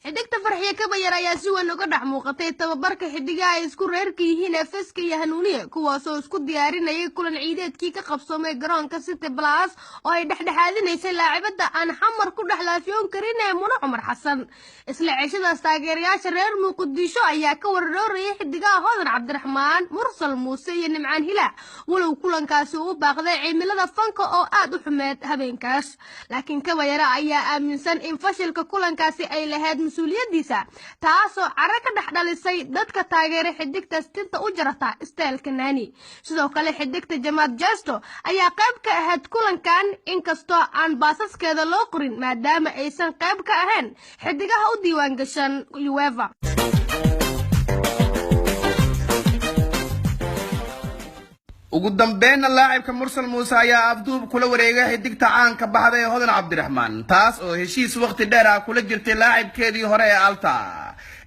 Xidigta Farxiyo Kabayar ayaa si weyn uga dhex muuqatay tababarka xidigaha ay isku reerka yihiin ee Feska iyo Hanuuniye, kuwaasoo isku diyaarinayay kulan ciideedkii ka qabsoomay garoonka City Plus oo ay dhexdhexaadinaysay laacibada aan Xamar ku dhex laafiyoon karin ee Muna Cumar Xasan. Isla ceshadaas, taageerayaasha reer Muqdisho ayaa ka warroorayay xidigaha Hodan Cabdiraxmaan, Mursal Muuse iyo Nimcaan Hilaac, walow kulankaasi uu u baaqday cimilada fanka oo aad u xumeed habeenkaas. Laakiin Kabayare ayaa aaminsan in fashilka kulankaasi ay lahayd mas-uuliyadiisa, taasoo caro ka dhex dhalisay dadka taageera xidigtaas tinta u jarata isteelka naani. Sidoo kale, xidigta Jamaad Jesto ayaa qayb ka ahayd kulankan, inkastoo aan baasaskeeda loo qorin maadaama aysan qayb ka ahayn xidigaha u diiwaan gashan UEFA. Ugu dambeynna, laacibka Mursal Muuse ayaa afduub kula wareegay xidigta caanka baxda ee Hodan Cabdiraxmaan, taas oo heshiis wakhti dheer ah kula jirtay laacibkeedii hore ee Alta.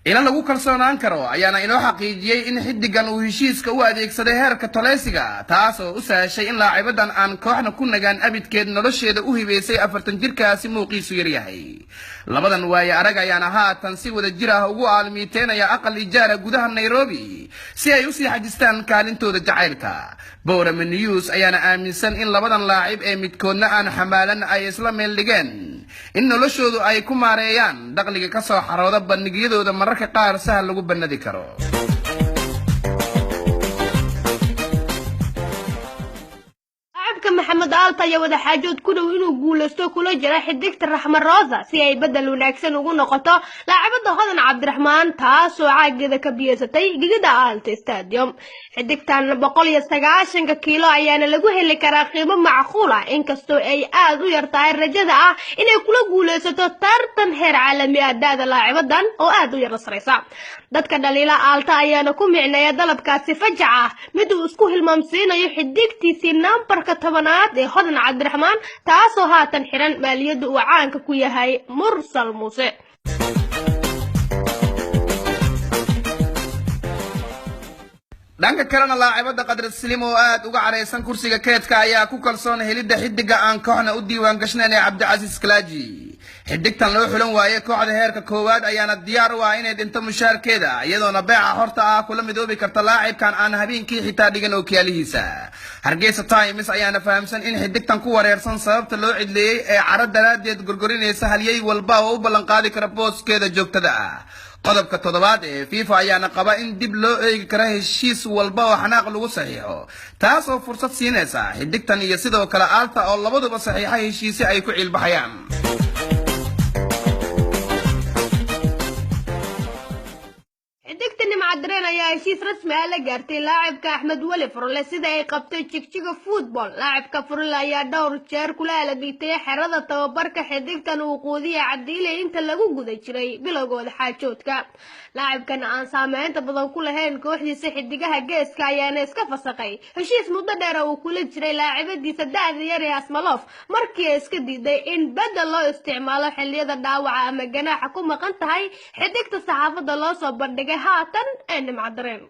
Ila lagu kalsoonaan karo ayaana inoo xaqiijiyey in xiddigan uu heshiiska u adeegsaday heerka toleysiga, taas oo u sahashay in laacibadan aan kooxna ku nagaan abidkeed nolosheeda u hibeysay 40 jirkaasi muuqiisu yaryahay. Labadan waaye arag ayaana haatan si wada jir ah ugu aalmiiteynaya aqal ijaara gudaha Nairobi si ay usii xajistaan kaalintooda jacaylka. Borama News ayaana aaminsan in labadan laacib ee midkoodna aan xamaalan ay isla meel dhigeen in noloshoodu ay ku maareeyaan dakhliga ka soo xarooda bandhigyadooda mararka qaar sahal lagu bannadi karo. Laacibka Maxamed Aalta ayaa wadaxaajood ku dhow inuu guulaysto kula jira xidigta Raxma Rosa si ay bedel wanaagsan ugu noqoto laacibada Hodan Cabdiraxmaan, taasoo caageeda ka biyeysatay gigida Aalta Stadium. Xidigtan 190-ka kiilo ayaana lagu heli karaa qiimo macquul ah, inkastoo ay aad u yar tahay rajada ah inay kula guulaysato tartan heer caalami ah da'da laacibadan oo aad u yara saraysa. Dadka dhaliila Aalta ayaana ku micneeya dalabkaasi fajac ah mid uu isku hilmaamsiinayo xidigtiisii nambarka 10aad ee Hodan Cabdiraxmaan, taasoo haatan xiran maaliyadda uu caanka ku yahay Mursal Muuse. Dhanka kalena, laacibada Qadar Slim oo aad uga caraysan kursiga keedka ayaa ku kalsoon helidda xidiga aan kooxna u diiwaan gashnayn ee Cabdicasiis Kalaaji. Xidigtan loo xulan waaye kooxda heerka koowaad ayaana diyaar u ah inay dhinto mushaarkeeda, iyadoona beeca xorta ah kula midoobi karta laacibkan aan habeenkii xitaa dhigan ookiyaalihiisa. Hargeysa Times ayaana fahamsan in xidigtan ku wareersan sababta loo cidleeyey ee caro daraaddeed gorgorinaysa halyey walba oo u ballanqaadi kara booskeeda joogtada ah. Qodobka 7aad ee FIFA ayaana qaba in dib loo eegi karo heshiis walba oo xanaaq lagu saxiixo, taas oo fursad siinaysa xidigtan iyo sidoo kale Aalta oo labaduba saxiixa heshiisyo ay ku ciilbaxayaan. Xidigta Nimcadareen ayaa heshiis rasmi ah la gaartay laacibka Axmed Weli Furle, sida ay qabtay Jigjiga Football. Laacibka Furle ayaa dhowr jeer kula alamiitay xerada tababarka xidigtan uu quudiya Cabdiile inta lagu guda jiray bilowgooda xaajoodka. Laacibkan aan saameynta badan ku lahayn kooxdiisa xidigaha geeska ayaana iska fasaqay heshiis muddo dheer uu kula jiray laacibadiisa da'da yar ee Asmalof, markii ay iska diiday in bedel loo isticmaalo xilliyada dhaawaca ama ganaaxa ku maqan tahay xidigta saxaafadda loo soo bandhigay haatan ee Nimcadareen.